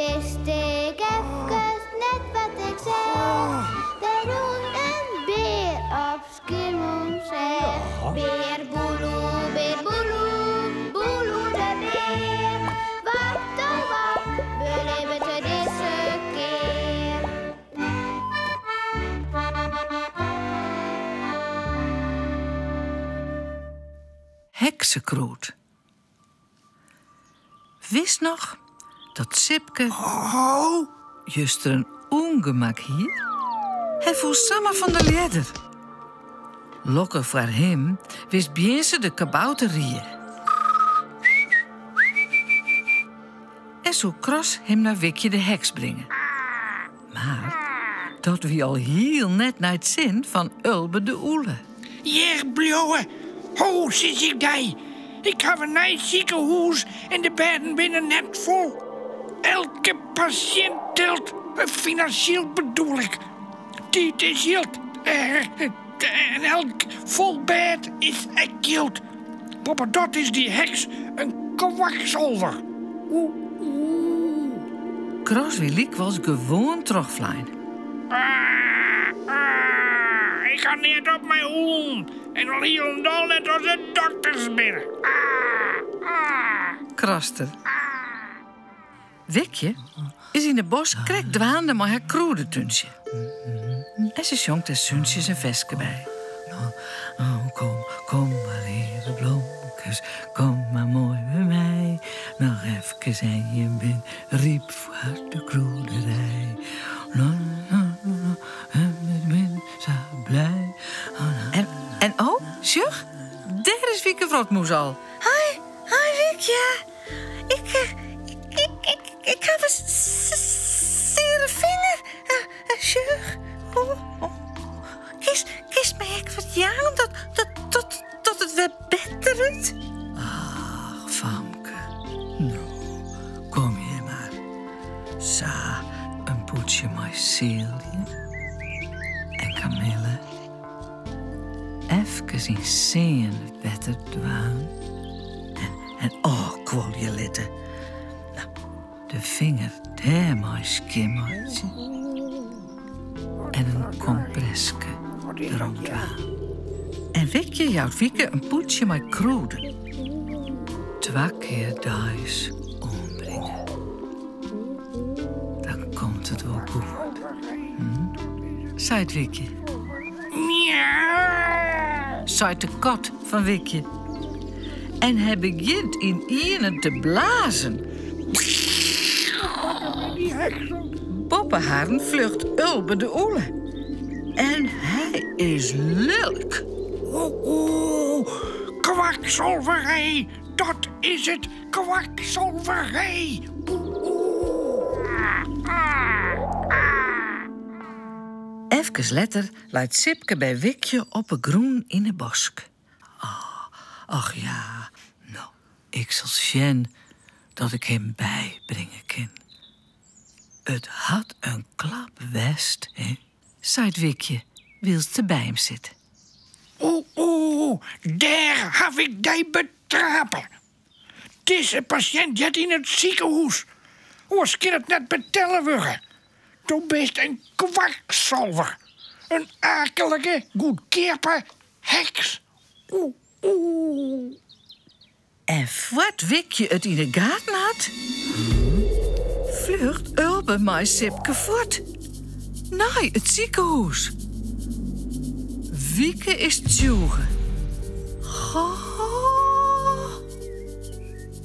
wist ik efkes net wat ik sei. Der rûn in bear op Skiermûntseach. Bear Boeloe, bear Boeloe, Boeloe de bear. Wat oh wat belibbet er dizze kear? Heksekrûd. Witst noch dat Sipke juster in ûngemak hie? Hy foel samar fan de ljedder. Lokkich foar him wist Bjinse de kabouter rie. En soe Kras him nei Wikje de heks bringe. Mar dat wie alhiel net nei it sin fan Ulbe de Ûle. Hjir bliuwe, ho sis ik dy. Ik haw in nij sikehûs en de bêden binne net fol. Elke pasjint telt, finansjeel bedoel ik. Tiid is jild en elk fol bêd is ek jild. Boppedat is dy heks in kwaksalver. Oeh, oeh. Kras wie lykwols gewoan trochflein. Ah, ah, ik ha neat op mei ûlen en al hielendal net as it dokters binne. Ah, ah. Kraste er. Wikje is yn 'e bosk krekt dwaande mei har krûdetúntsje. En se sjongt der súntsjes in ferske by. Oh, kom, kom mar leave blomkes, kom mar moai by my. Noch efkes en je bin ryp foar de krûderij. Ik bin sa blij. En, en oh, sjoch, dêr is Wieke Wrotmûs al. Hoi, hoi Wikje. Ik, ik, ik, ik haw in seare finger. Sjoch. Oh, oh. Kinst, kinst my ek wat jaan dat, dat, dat, dat it wer betteret? Ach, famke. No, kom hjir mar. Sa, in pûdsje mei sealje en kamille. Efkes yn sean wetter dwaan en, en ôfkuolje litte. No, de finger dêrmei skjinmeitsje en in kompreske derom dwaan. En Wikje jout Wieke in pûdsje mei krûden. Twa kear deis oanbringe. Dan komt it wol goed. Hm? Seit Wikje. Seit de kat fan Wikje. En hy begjint ynienen te blazen. Boppe harren fljocht Ulbe de Ûle. En hy is lilk. Oh, oh, kwaksalverij, dat is it. Kwaksalverij! Efkes letter leit Sipke by Wikje op 'e grûn yn 'e bosk. Ach ja, no, ik sil sjen dat ik him bybringe kin. It hat in klap west, hè, seit Wikje wylst se by him sit. O, o, dêr haw ik dy betrape. Dizze pasjint heart yn it sikehûs. Oars kin it net betelle wurde. Do bist in kwaksalver. In akelike, goedkeape heks. Oeh, oeh. En foar't Wikje it yn 'e gaten hat, fljocht Ulbe mei Sipke fuort. Nei it sikehûs. Wieke is tsjûge. Goh.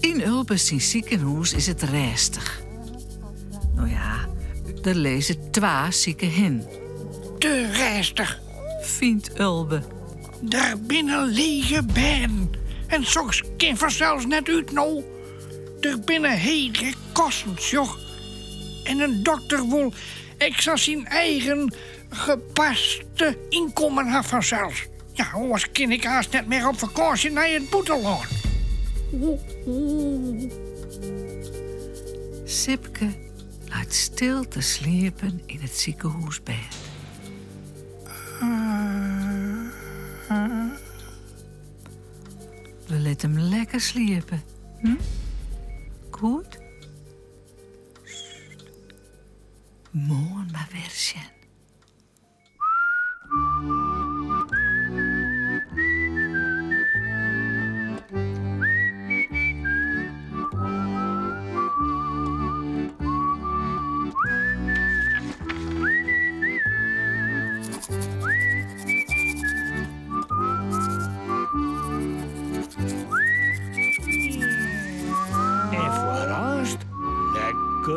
Yn Ulbe syn sikehûs is it rêstich. No ja, der lizze twa sike hinnen. Te rêstich, fynt Ulbe. Der binne lege bêden en soks kin fansels net út no. Der binne hege kosten, sjoch. En in dokter wol ek sa syn eigen gepaste ynkommen ha fansels. Ja, oars kin ik haast net mear op fakânsje nei it bûtenlân. Sipke leit stil te sliepen yn it sikehûsbêd. We litte him lekker sliepe. Hm? Goed?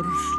Oars.